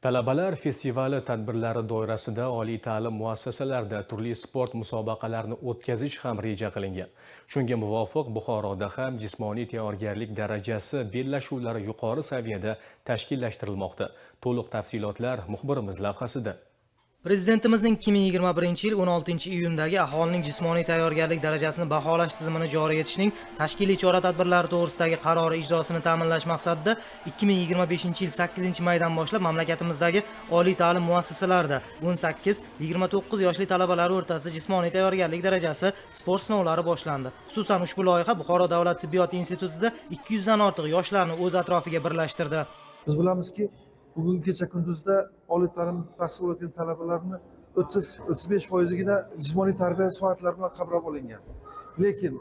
Talabalar festivali tadbirlari doirasida oliy ta'lim muassasalarida turli sport musobaqalarini o'tkazish ham reja qilingan. Shunga muvofiq Buxoroda ham jismoniy tayyorgarlik darajasi bellashuvlari yuqori saviyada tashkillashtirilmoqda. To'liq tafsilotlar muxbirimiz lavhasida. Prezidentimizning 2021-yil 16-iyundagi aholining jismoniy tayyorgarlik darajasini baholash tizimini joriy etishning tashkiliy chora-tadbirlari to'g'risidagi qarori ijrosini ta'minlash maqsadida 2025-yil 8-maydan boshlab mamlakatimizdagi oliy ta'lim muassasalarida 18-29 yoshli talabalar o'rtasida jismoniy tayyorgarlik darajasi sport sinovlari boshlandi. Xususan, ushbu loyiha Buxoro davlat tibbiyot institutida 200 dan ortiq yoshlarni o'z atrofiga birlashtirdi. Biz bilamizki, bugungi kecha kunduzda oliy ta'lim tahsil olayotgan talabalarni 30-35 foizigina jismoniy tarbiya soatlari bilan qamrab olingan. Lekin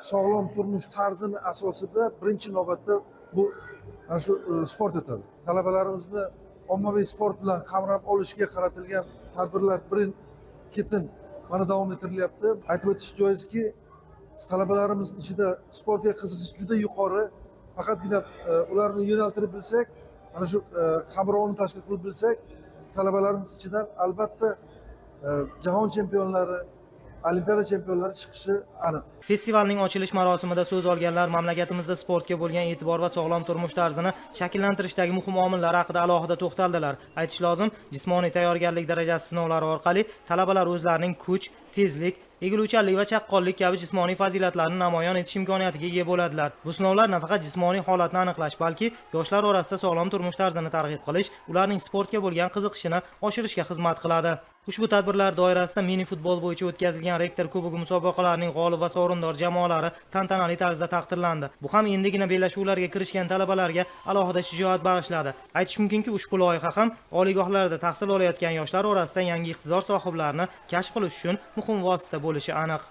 sog'lom turmush tarzini asosida birinchi navbatda bu mana shu sport o'tadi. Talabalarimizni ommaviy sport bilan qamrab olishga qaratilgan tadbirlar birin ketin mana davom ettirilyapti. Aytib o'tish joizki, talabalarimiz ichida sportga qiziqish juda yuqori. Faqatgina ularni yo'naltirib bilsak, mana shu qamrovni tashkil qilib bilsak, talabalarimiz ichidan albatta jahon chempionlari, olimpiada chempionlari chiqishi aniq. Festivalning ochilish marosimida so'z olganlar mamlakatimizda sportga bo'lgan e'tibor va sog'lom turmush tarzini shakllantirishdagi muhim omillar haqida alohida to'xtaldilar. Aytish lozim, jismoniy tayyorgarlik darajasi sinovlari orqali talabalar o'zlarining kuch, tezlik, egiluvchanlik va chaqqonlik kabi jismoniy fazilatlarini namoyon etish imkoniyatiga ega bo'ladilar. Bu sinovlar nafaqat jismoniy holatni aniqlash, balki yoshlar orasida sog'lom turmush tarzini targ'ib qilish, ularning sportga bo'lgan qiziqishini oshirishga xizmat qiladi. Ushbu tadbirlar doirasida mini futbol bo'yicha o'tkazilgan Rektor Kubogi musobaqalarining g'olib va sovrindor jamoalari tantanali tarzda taqdirlandi. Bu ham endigina bellashuvlarga kirishgan talabalarga alohida shijoat bag'ishladi. Aytish mumkinki, ushbu loyiha ham oliygohlarda tahsil olayotgan yoshlar orasida yangi iqtidor sohiblarini kashf qilish uchun muhim vosita bo'lishi aniq.